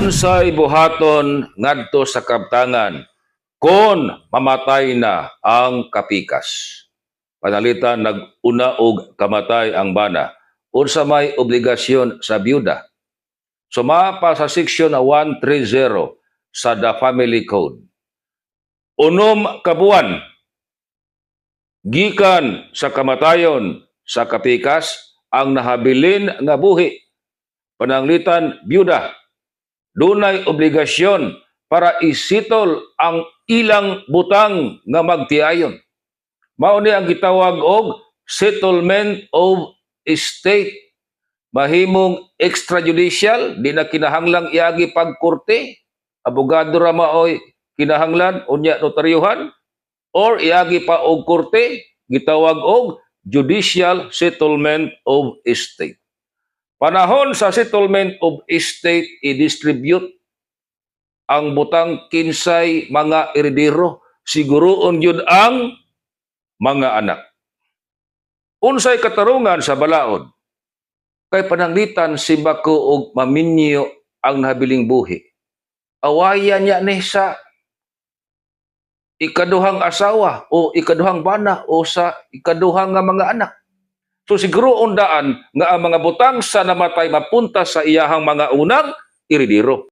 Unsay buhaton ngadto sa kabtangan kon mamatay na ang kapikas? Panalitan nag-una og kamatay ang bana. Unsa may obligasyon sa byuda? Sumapa sa Section 130 sa The Family Code. 6 ka buwan gikan sa kamatayon sa kapikas, ang nahabilin nga buhi, pananglitan byuda, dunay obligasyon para i-settle ang ilang butang nga magtiayon. Mao ni ang gitawag og settlement of estate. Mahimong extrajudicial, di na kinahanglang iagi pagkorte, abogado ra maoy kinahanglan, unya notaryuhan, or iagi pa og korte, gitawag og judicial settlement of estate. Panahon sa settlement of estate, i-distribute ang butang kinsay mga eredero, siguroon gyud ang mga anak. Unsay katarungan sa balaod? Kay pananglitan simbako og maminyo ang nahabiling buhi. Awayan niya ni sa ikaduhang asawa o ikaduhang bana o sa ikaduhang nga mga anak. So siguro undaan nga ang mga butang sa namatay mapunta sa iyahang mga unang eredero.